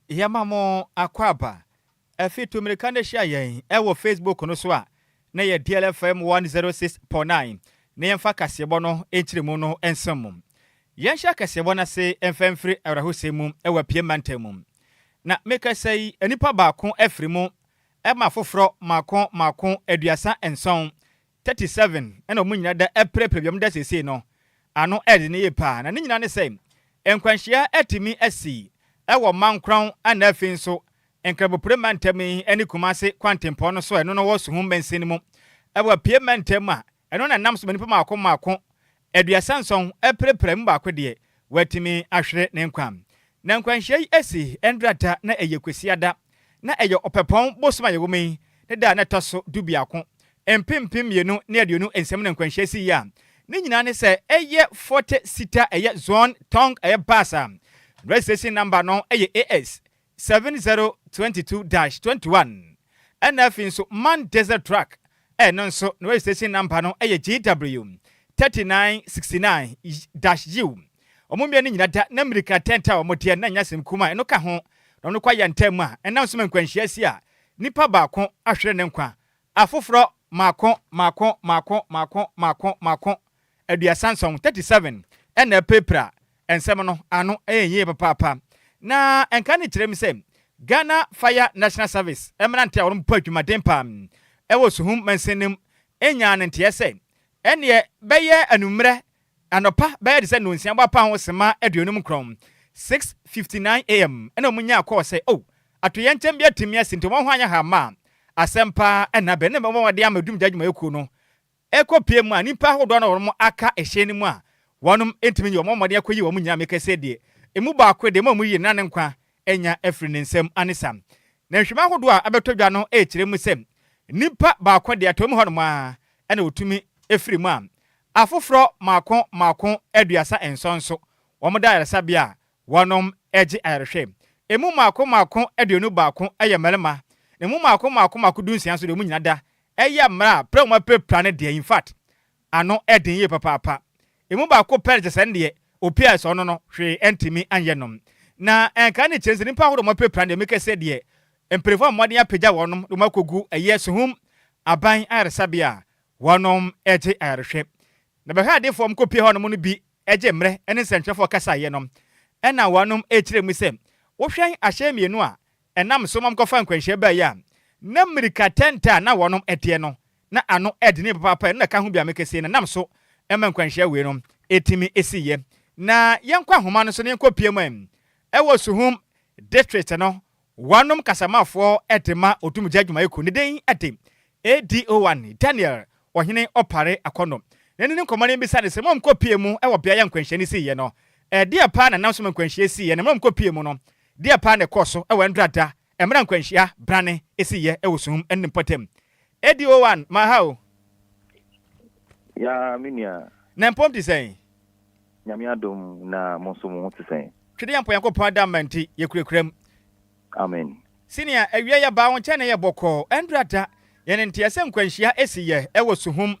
Yɛma mo akwaaba. Afi tu mmirika na hyia yɛn ɛwɔ Facebook no so a na yɛ DLFM 106.9 na yɛmfa kaseɛbɔ no nkyerɛmu no nsɛm mu. Yɛnhyɛ kaseɛbɔ no ase mfa mfiri awerɛhosɛm mu ɛwɔ Apue mantam mu. Na mekasa yi, nnipa baako afiri mu ɛma foforɔ mako mako 37, 37, ɛna wɔn nyinaa da apirapira bi a wɔn da seesei no ano ɛde ne yie paa. Na ne nyinaa ne sɛ nkwanhyia atumi asi ɛwɔ Mankoran ana afei nso Nkrabopore mantam yi ne Kumase kwantempɔn no so a ɛno no wɔ Suhum mansin no mu ɛwɔ Apue mantam a ɛno na nam so ma nnipa mako mako 37 apirapira mu, baako deɛ watumi ahwere ne nkwa. Na nkwanhyia yi asi ndrada na ɛyɛ Kwasiada na ɛyɛ Ɔpɛpɔn bosom a yɛwɔ mu yi ne da a na ɛtɔ so 11 2026 na nkwanhyia si yi a ne nyinaa ne sɛ ɛyɛ 40 seater ɛyɛ zone tong ɛyɛ bus a registration number no ɛyɛ AS 7022-21 ɛna afei nso MAN diesel truck, ɛno nso ne registration number no ɛyɛ GW 3969-U. Wɔn mmienu nyinaa da na mmirika tɛntɛ a wɔn teɛ na nyɛ asɛm kuma. Ɛno ka ho na ɔno kɔ ayɛ ntɛm a ɛnam so ma nkwanhyia si a nipa baako ahwere ne nkwa, afoforɔ mako mako mako mako mako mako 37, 37, ɛna apirapira. Nsɛm no ano ɛyɛ yie papaapa. Na nka ne kyerɛ mu sɛ Ghana Fire National Service mmerante a wɔn bɔ adwumaden paa ɛwɔ Suhum mansin enya ne nteɛ sɛ ɛneɛ bɛyɛ anummerɛ anɔpa bɛyɛ de sɛ nonsia bɔ apa ho sema 59, 6:59 a.m., ɛna wɔn nya akɔɔ sɛ oh, atoyɛnkyɛn bi atumi asi nti wɔn ho anyɛ hama a asɛm paa ɛna bɛn ne bɛn wɔde ama dum gya adwumayɛkuo no ɛkɔ pie mu a nipa ahodoɔ na wɔn aka ɛhyɛn no mu a wɔn ntumi yi wɔn mmɔden akɔyi wɔn nyinaa. Mekɛsɛ deɛ emu baako deɛ emu a wɔn yi na ne nkwa anya afiri ne nsam anesa. Na nhwɛmu ahodoɔ a abɛtɔ dwa no ɛrekyerɛ mu sɛ nipa baako deɛ atɔ mu hɔnom a ɛna otumi efiri mu a afoforɔ mako mako 37 nso wɔn da ayaresabea a wɔnom gye ayarehwɛ. Emu mako mako 21 yɛ mmarima na emu mako mako mako 16 nso deɛ wɔn nyinaa da ɛyɛ mmerɛ a pere wɔn apirapira no deɛ, in fact, ano ɛden yie papaapa. Emu baako pɛ kyɛ sɛ deɛ opi a ɛsɛ ɔno no hwee ɛntumi anyɛ nom. Na ɛnka ne kyerɛ sɛ nipa ahodoɔ wɔn apirapira no deɛ, meka sɛ deɛ mpanyinfoɔ a mmɔden apagya wɔnom de wɔn akɔgu ɛyɛ Suhum aban ayaresabea a wɔnom gye ayarehwɛ. Na bɛhwɛ adefoɔ nkɔpie hɔnom no bi gye mmerɛ ne nsɛntwerɛfoɔ kasaeɛ no ɛna wɔnom kyerɛ mu sɛ wohwɛn ahyɛn mmienu a ɛnam so mam kɔfa nkwanhyia baeɛ a na mmirika tɛntɛ a na wɔnom teɛ no na ano ɛde ne papaapa ɛno na ka ho bi a mekɛseɛ no nam so ɛma nkwanhyia wei no ɛtumi ɛsiiɛ. Na yɛnkɔ ahoma no so ne yɛnkɔ pie mu ɛwɔ Suhum District no, wɔnom kasamafoɔ ɛde ma Odumgya adwumayɛkuo ne den ɛde ADO1 Daniel Ɔhene Ɔpare Akɔnɔ na ne ne nkɔmmɔ no bisa ne sɛ mom kɔ pie mu ɛwɔ beaeɛ nkwanhyia no siiɛ no, ɛdeɛ paa na nam so ma nkwanhyia siiɛ, na mom kɔ pie mu no, deɛ paa na ɛkɔɔ so ɛwɔ ndrada mmerɛ nkwanhyia brane ɛsiiɛ ɛwɔ Suhum ne mpɔtam. ADO1, maha o. Ya, me nua. Na mpɔm te sɛn? Nyame adom, na mo nso mo ho te sɛn? Twede yɛ mpɔ ada ma nti yɛkurakura mu. Amen. Senior, awia yɛ baa wo nkyɛn na yɛ bɔkɔɔ. Ɛndrada yɛne nteɛ sɛ nkwanhyia ɛsi yɛ ɛwɔ Suhum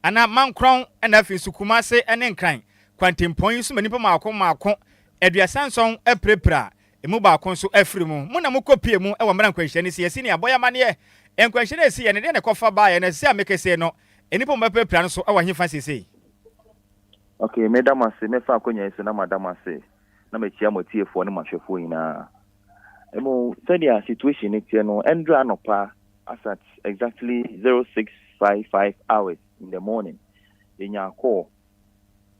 anaa Mankorɔn ɛna afei nso Kumase ne Nkran kwantempɔn yi so ma nnipa mako mako 37 apirapira, emu baako nso afiri mu. Mo na mokɔ pie mu ɛwɔ mmerɛ nkwanhyia no si yɛ. Senior, bɔ yɛ amanneɛ, nkwanhyia no ɛsi yɛ ne deɛ na ɛkɔfa baeɛ na ɛsɛ a mekɛseɛ no nnipa mu bɛpirapira no so ɛwɔ hefa seesei? Ok, meda mo ase. Mɛfa akonnwa yi so na mada mo ase na makyia mo atiefoɔ ne mo ahwɛfoɔ nyinaa. Emu sɛdeɛ situation no teɛ no, ɛndra anɔpa as at exactly 06:55 hours in the morning, yɛnya call,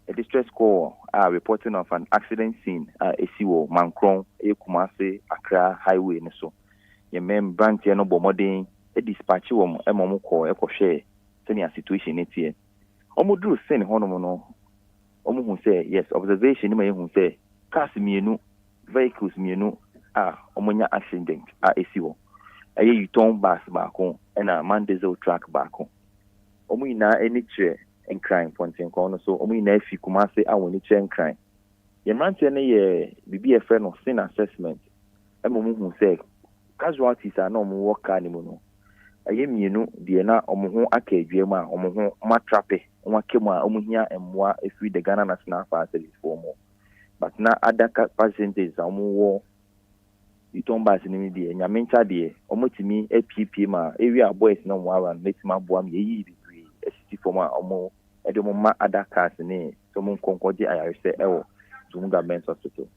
a distress call a reporting of an accident scene a ɛsi wɔ Mankrɔn, ɛyɛ Kumase Accra highway no so. Yɛmmɛ mmeranteɛ no bɔ mmɔden dispatch wɔn ma wɔn kɔɔ ɛkɔhwɛɛ sɛnea situation no teɛ. Wɔn duru scene hɔnom no, wɔn hu sɛ yes, observation no ma yɛhu sɛ cars mmienu, vehicles mmienu a wɔnya accident a ɛsi hɔ, ɛyɛ Yutong bus baako ɛna MAN diesel truck baako. Wɔn nyinaa ani kyerɛ Nkran pɔntenkɔn no so. Wɔn nyinaa fi Kumase a wɔn ani kyerɛ Nkran. Yɛn mmeranteɛ no yɛ biribi a yɛfrɛ no scene assessment ɛma wɔn hu sɛ casualties a na wɔn wɔ car no mu no ɛyɛ mmienu deɛ na wɔn ho aka adwa mu a wɔn ho wɔn atrape wɔn aka mu a wɔn hia mmoa efiri the Ghana National Fire Service foɔ mu, but na other passengers a wɔn wɔ Yutong bus no mu deɛ, Nyame nkyɛ adeɛ, wɔatumi apiepie ma area boys na wɔn around no atumi aboa ma yɛayiyi bebree asisi fam a wɔde wɔn ma other cars ne sɛ wɔn nkɔ nkɔgye ayaresɛ wɔ Suhum Government Hospital.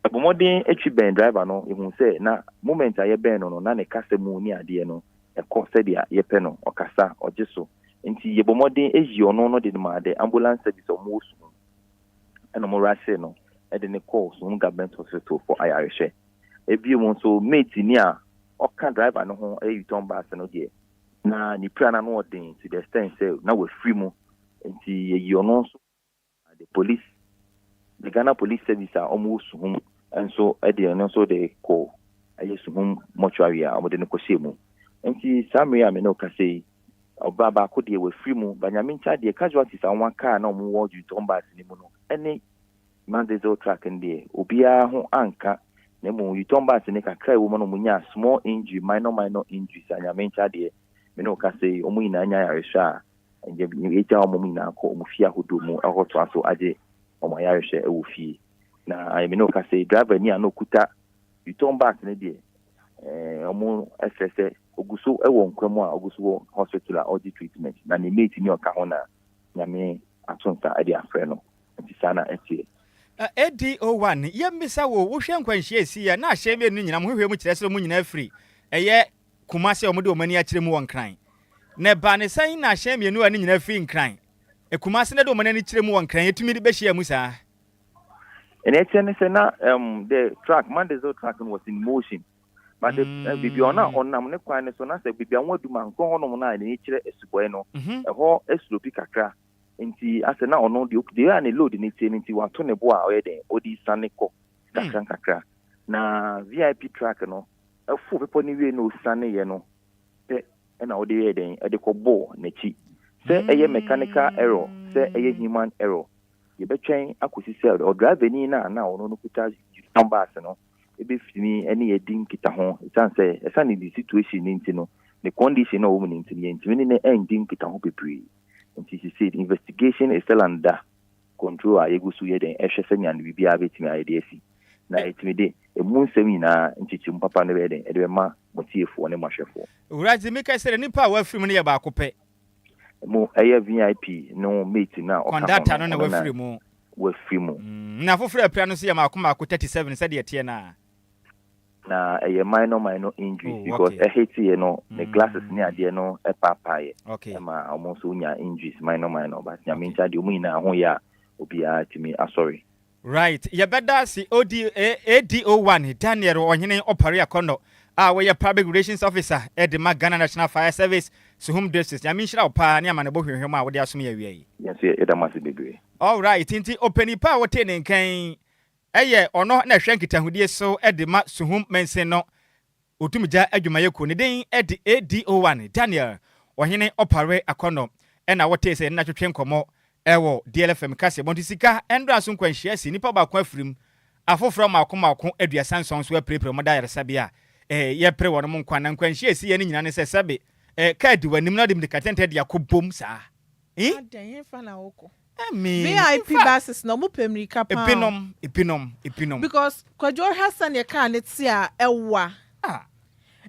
Yɛbɔ mmɔden twi bɛn driver no, yɛhuu sɛ na moment a yɛbɛn no no na ne kasa mu ne adeɛ no ɛkɔ sɛdeɛ yɛpɛ no, ɔkasa, ɔgye so. Nti yɛbɔ mmɔden yi ɔno no de no maa the ambulance service a wɔwɔ Suhum ɛna wɔn rushee no de no kɔɔ Suhum Government Hospital for ayarehwɛ. Bio nso mate ni a ɔka driver no ho ɛyɛ Yutong bus no deɛ na ne pira no ano ɔden to the extent sɛ na wafiri mu nti yɛyi ɔno nso. The police, the Ghana Police Service a wɔwɔ Suhum nso de ɔno nso de kɔ ɛyɛ Suhum mortuary a wɔde no kɔhyɛɛ mu. Nti saa mmere a me ne wo kasa yi, ɔbaa baako deɛ wafiri mu, but Nyame nkyɛ adeɛ casualties a wɔn aka a na wɔwɔ Yutong bus no mu no ne Man diesel truck no deɛ obiara ho anka na mmom Yutong bus no kakra a ɛwɔ mu no wɔnyaa small injury, minor minor injuries a Nyame nkyɛ adeɛ me ne wo kasa yi wɔn nyinaa anya ayarehwɛ a Yɛagya wɔn nyinaa kɔ wɔn fie ahodoɔ mu akɔtoa so agye wɔn ayarehwɛ wɔ fie. Na me ne wo kasa yi, driver ni a na ɔkuta Yutong bus no deɛ, wɔn srɛ sɛ ɔgu so wɔ nkwa mu a ɔgu so wɔ hospital a ɔgye treatment. Na ne mate ni ɔka ho na Nyame ato nsa de afrɛ no. Nti saa na ɛteɛ. ADO1, Yɛmmisa wo, wohwɛ nkwanhyia a ɛsiiɛ a na ahyɛn mmienu no nyinaa, mohwehwɛ mu kyerɛ sɛ wɔn nyinaa firi ɛyɛ Kumasi a wɔde wɔn ani akyerɛ mu wɔ Nkran. Na ɛbaa no sɛn na ahyɛn mmienu a ne nyinaa firi Nkran, Kumasi na ɛde wɔn ani kyerɛ mu wɔ Nkran yi tumi de bɛhyiaa mu saa? Nea ɛteɛ ne sɛ na um, the truck, man diesel truck no was in motion. But the, uh, baabi a ɔna ɔnam ne kwan no so na sɛ baabi a wɔadu ma nkorɔ hɔnom no a n'ani kyerɛ asubɔe no, ɛhɔ asulopi kakra. Nti asɛ na ɔno deɛ deɛ a ne load no tie no nti wato ne bo a ɔyɛ dɛn ɔde siane kɔ kakra nkakra. Na VIP truck no Ɛforo bepɔ no wiei na osianeeɛ no pɛ na wode yɛɛ dɛn? De kɔbɔɔ n'akyi. Sɛ ɛyɛ mechanical error, sɛ ɛyɛ human error, yɛbɛtwɛn akɔsi sɛ ɔdraivani no a na ɔno no kuta Yutong bus no bɛtumi ne yɛn adi nkitaho. Ɛsiane sɛ, ɛsiane ne situation no nti no, ne condition no a ɔwɔ mu no nti no, yɛntumi ne no andi nkitaho bebree. Nti seesei investigation is still under control a yɛgu so yɛ dɛn hwɛ sɛnea no biribiara bɛtumi ayɛ de asi, na ɛtumi de ɛmu nsɛm nyinaa nkyekyɛmu papa no bɛyɛ dɛn de bɛma mo tiefoɔ ne mo ahwɛfoɔ. Ewuradze, mekã sɛ dɛ nyimpa a ɔafir mu no yɛ baako pɛ. Mo ɛyɛ VIP no mate no a ɔka ho no, Kɔndakta no na ɔno na wafir mu. wafiri mu. Na afofor a apira no so yɛ maako maako 37 sɛdeɛ ɛteɛ no ara. Na ɛyɛ minor minor injuries Oh, because okay. ɛhiteeɛ no ne glasses ne adeɛ no paapaeɛ Okay. ɛma wɔn nso nyaa injuries minor minor but Nyame Okay. nkyɛ adeɛ wɔn nyinaa ho yɛ a obiara tumi asɔre. Right, yɛbɛda ase OD, eh, ADO1 Daniel Ɔhene Opare Akɔnnɔ a wɔyɛ Public Relations Officer de ma Ghana National Fire Service, Suhum District. Nyame nhyira wo paa ne amanebɔ hwamhwam a wode asom yɛn awia yi. Yɛn nso yɛda mo ase bebree. Alright, nti ɔpanin pa a wotee ne nka yi, Ɛyɛ ɔno na ɛhwɛ nkitahodie so de ma Suhum mansin no Otumgya adwumayɛkuo. Ne din de ADO1 Daniel Ɔhene Ɔpare Akɔnnɔ ɛna wotee sɛ yɛne no atwetwe nkɔmmɔ wɔ DLFM kaseɛbɔ nti sika ndra so nkwanhyia asi nnipa baako afirim, afoforɔ mmaako mmaako 37 nso apirapira wɔn da ayaresabea a yɛpere wɔn nkwa na nkwanhyia a ɛsiiɛ no nyinaa ne sɛ sɛbe kaa di w'anim na wode mmirikatɛntɛ de akɔbom saa. Eh? Adɛn, hefa na wokɔ? I mean, VIP in fact, buses na ɔmo pɛ mmirika paa o. Ebinom, ebinom, ebinom. Because Kwadwo wohwɛ sɛdeɛ car no te a, ɛwa. Ah.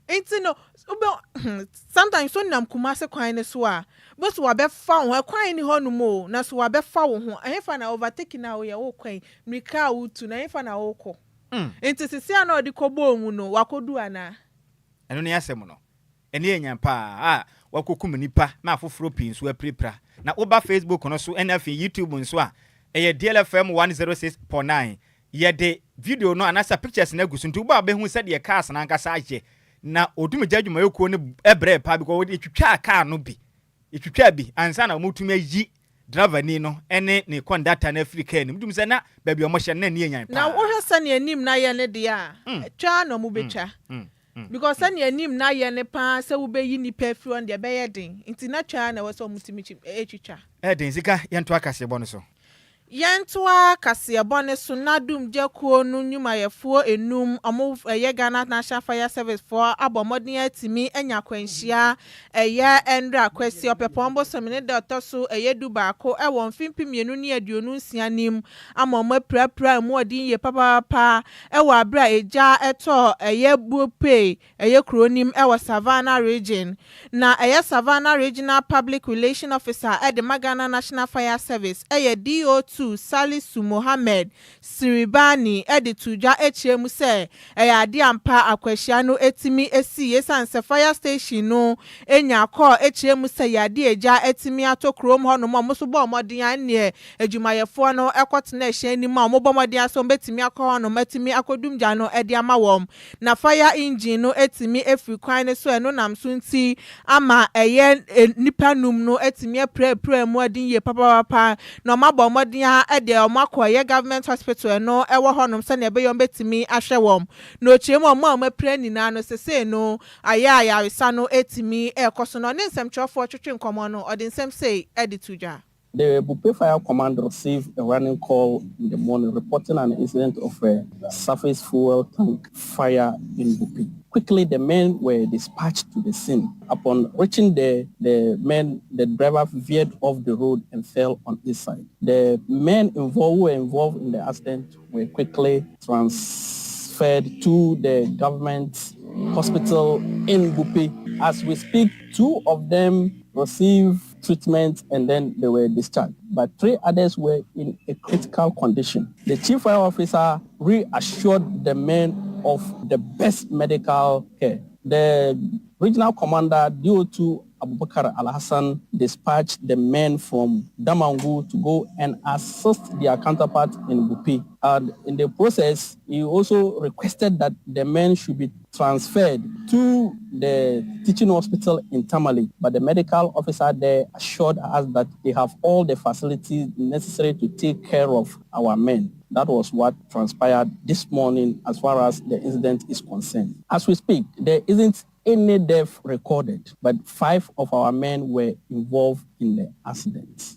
Nti no, wobɛ hmm, sometimes wonam Kumasi kwan no so a, wobɛhu sɛ wabɛfa wo ho, ɛkwan nni hɔnom o, nanso wabɛfa wo ho. Ɛhefa na overtaking a woyɛ, wokɔ yi, mmirika a wotu no, ɛhefa na wokɔ? Nti seesei a na ɔde kɔbɔɔ mu no, wakɔdu anaa? Ɛno ne asɛm no. Ɛno yɛ nyan paa a wɔakokum nnipa ma afoforɔ pii nso apirapira. Na woba Facebook no so ɛna afei YouTube nso a, ɛyɛ DLFM 106.9. Yɛde video no anaasɛ pictures no agu so nti woba a wobɛhu sɛdeɛ cars no ankasa ayɛ. Na odumgya adwumayɛkuo no brɛɛ paa because wɔde twitwaa car no bi. Yɛtwitwaa bi ansa na wɔtumi ayi driverni no ne ne kɔndakta no afiri kaa no mu. Wotumi sɛ na baabi a wɔhyɛ no na ani yɛ nyan Na paa. wohwɛ sɛnea anim no ayɛ no deɛ a, twa ara na wɔbɛtwa. Because sɛnea anim no ayɛ no paa sɛ wobɛyi nnipa afiri hɔ no deɛ ɛbɛyɛ den. Nti na twa ara na ɛwɔ sɛ wɔtumi twitwa. Ɛyɛ den. Sika, yɛntoa kaseɛbɔ no so. Yɛntoa kaseɛbɔ no so na dumgya kuo no nnwumayɛfoɔ enum ɔmo ɛyɛ Ghana National Fire Service foɔ abɔ mmɔden atumi anya akwanhyia ɛyɛ ɛnra Kwasi Ɔpɛpɔn bosome ne da ɔtɔ so ɛyɛ 11 ɛwɔ mfe 2026 nim ama ɔmo apirapira mu ɔden yie papaapa ɛwɔ abere a egya ɛtɔ ɛyɛ Buipe ɛyɛ kuro nim ɛwɔ Savannah Region. Na ɛyɛ Savannah Regional Public Relation Officer ɛde ma Ghana National Fire Service, ɛyɛ DO2 Salisu Mohammed Siribani, ɛde to dwa akyerɛ mu sɛ ɛyɛ adeɛ ampa akwanhyia no etimi esi esan sɛ fire station no enya kɔɔ akyerɛ mu sɛ yɛ adeɛ egya etimi atɔ kurom hɔnom a wɔn nso bɔ ɔmɔden aneɛ adwumayɛfoɔ no ɛkɔtena ɛhyɛn nim a wɔn bɔ mmɔden asɛ wɔn bɛtumi akɔ hɔnom atumi akɔdum gya no ɛde ama wɔn. Na fire engine no etimi efiri kwan no so, ɛno nam so nti ama ɛyɛ nipa num no etimi apirapira mu ɛde yie papaapa na wɔn abɔ mmɔden a ɛde wɔn akɔ ɛyɛ government hospital ɛno ɛwɔ hɔnom sɛnea ɛbɛyɛ wɔn bɛtumi ahwɛ wɔn. Na okyerɛ mu, wɔn a wɔn apira nyinaa no, sesei no ayɛ ayaresa no etimi ɛrekɔ so. Na ɔne nsɛmtwerɛfoɔ twetwe nkɔmɔ no, ɔde nsɛm sei ɛde to dwa. The Buipe Fire Command received a running call in the morning reporting an incident of a surface fuel tank fire in Buipe. Quickly, the men were dispatched to the scene. Upon reaching there, the men, the driver veered off the road and fell on his side. The men involved who were involved in the accident were quickly transferred to the government hospital in Buipe. As we speak, two of them received treatment and then they were discharged. But three others were in a critical condition. The chief fire officer reassured the men of the best medical care. The regional commander, DO2 Abubakar Al-Hassan, dispatched the men from Damangu to go and assist their counterpart in Buipe. And in the process, he also requested that the men should be transferred to the teaching hospital in Tamale. But the medical officer there assured us that they have all the facilities necessary to take care of our men. That was what transpired this morning as far as the incident is concerned. As we speak, there isn't any death recorded, but five of our men were involved in the accident.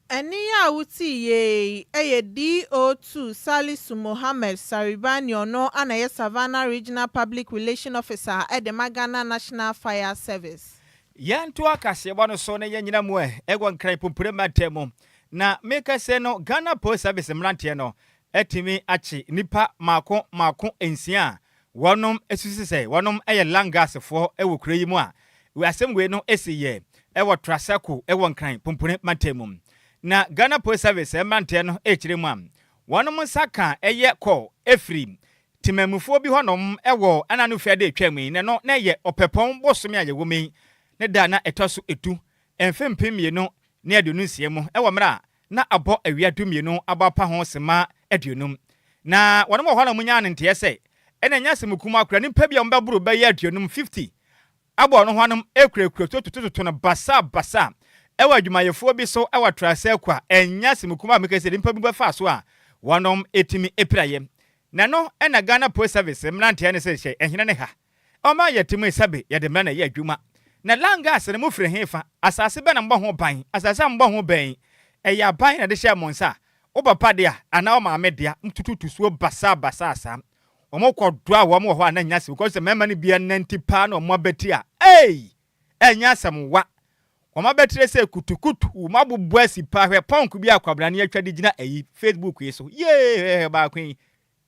Ɛne a wotii yie ɛyɛ DO2 Salisu Mohammed Saribani, ɔno ana ɛyɛ Savannah Regional Public Relation Officer ɛde ma Ghana National Fire Service. Yɛnto akaseɛbɔ no so na yɛnyina mu ɛ ɛwɔ Nkran Pumpure mantam mu. Na meka sɛ no, Ghana Post Service mmeranteɛ no atumi akye nnipa maako maako 6 a wɔnom asusu sɛ wɔnom yɛ langasfoɔ wɔ kuro yi mu a asɛm wei no esi yɛ ɛwɔ Trasacco ɛwɔ Nkran Pumpure mantam mu. Na Ghana Post Service mmeranteɛ no ɛrekyerɛ mu a wɔnom nsa ka ɛyɛ kɔ ɛfiri temamufoɔ bi hɔnom ɛwɔ ɛna no fia de atwa mu yi, na no na ɛyɛ Ɔpɛpɔn bosome a yɛwɔ mu yi ne da na ɛtɔ so 10, mfe 2026 mu, ɛwɔ mmerɛ a na abɔ awia 12 abɔ apa ho sema 50. Na wɔnom wɔ hɔ na wɔnyaa ne nteɛ sɛ ɛna ɛnyɛ asɛm kum akora nipa bi a wɔbɛboro bɛyɛ 50, 50, abɔ ɔno ho anom ekurakura totototo no basa basa ɛwɔ adwumayɛfoɔ bi so ɛwɔ Trasacco a ɛnyɛ asɛm kum a meka sɛ nipa bi bɛfa so a wɔnom etimi epiraeɛ. Na no ɛna Ghana Post Service mmeranteɛ no sɛ hyɛ ɛhene ne ha ɔma yɛ temu sabe yɛde mmara na ɛyɛ adwuma. Na langas no mu firi he fa asase bɛ na mbɔ ho ban, asase a mbɔ ho bɛn ɛyɛ aban na de hyɛ mo nsa, wo papa dea anaa wo maame dea? Ntututu soɔ basa basa saa wɔn kɔ doa wɔn wɔ hɔ a na nya asɛm because mmarima no bi ananti paa na wɔn abɛti a ei ɛnyɛ asɛm wa wɔn abɛtire sɛ kutukutu wɔn abobɔ asi paa. Hwɛ pɔnk bi akwabrane atwa de gyina ayi Facebook yi so yee baako yi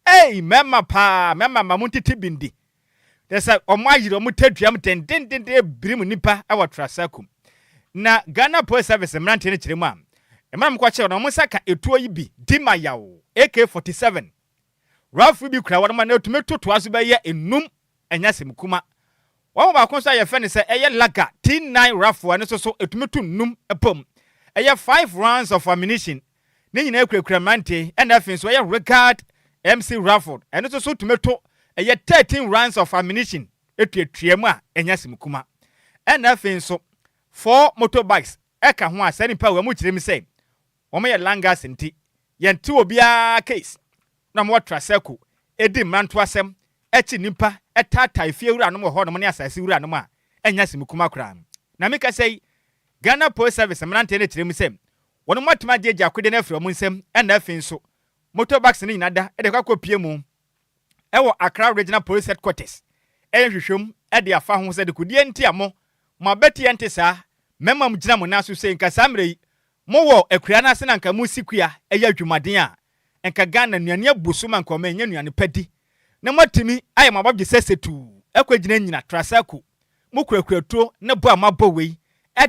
ei, mmarima paa, mmarima ma mo ntete bi ndi te sɛ wɔn ayere wɔn tadua mu dendendenden ebirim nipa ɛwɔ Trasacco. Na Ghana Post Service mmeranteɛ no kyerɛ mu a mmerɛ mokɔkyerɛ no, wɔn nsa ka etuo yi bi di ma yaw AK-47 rifle bi kura wɔn ma na etumi totoa so bɛyɛ enum, ɛnyɛ asɛm kuma. Wɔn mu baako nso a yɛfɛ no sɛ ɛyɛ Laga T9 rifle, ɛno nso so etumi to num pom, ɛyɛ five rounds of ammunition, ne nyinaa kurakura mmeranteɛ. Ɛna afei nso ɛyɛ Regard MC rifle, ɛno nso so tumi to ɛyɛ 13 rounds of ammunition etuatua mu a ɛnyɛ asɛm kuma. Ɛna afei nso four motorbikes ɛka ho a saa nipa wɔn mu kyerɛ mu sɛ wɔn yɛ langas nti yɛnte obiara case na wɔn wɔ Trasacco edi mmeranto asɛm ɛkyi nipa ɛtaataa efie wuranom wɔ hɔnom ne asase wuranom a ɛnyɛ asɛm kuma koraa. Na meka sɛ yi, Ghana Post Service mmeranteɛ no kyerɛ mu sɛ Wɔnom atumi agye agye akodeɛ no afiri wɔn nsam ɛna afei nso motor bikes no nyina da de kɔ akɔpie mu ɛwɔ Accra Regional Police Headquarters ɛyɛ nhwehwɛmu de afa ho sɛ dekodeɛ nti a mo mo abati ɛnte saa mɛma mo gyina mo nan so sei nka saa mmerɛ yi mo wɔ akuraa no ase na nka mo si kua ɛyɛ adwumaden a nka Ghana nnuane abu so ma nka ɔma ɛnyɛ nnuane pa di na mo atumi ayɛ mo abɔdwesɛ sɛtuu ɛkɔ gyina nyina trasaku mo kurakura tuo ne bo a moabɔ wei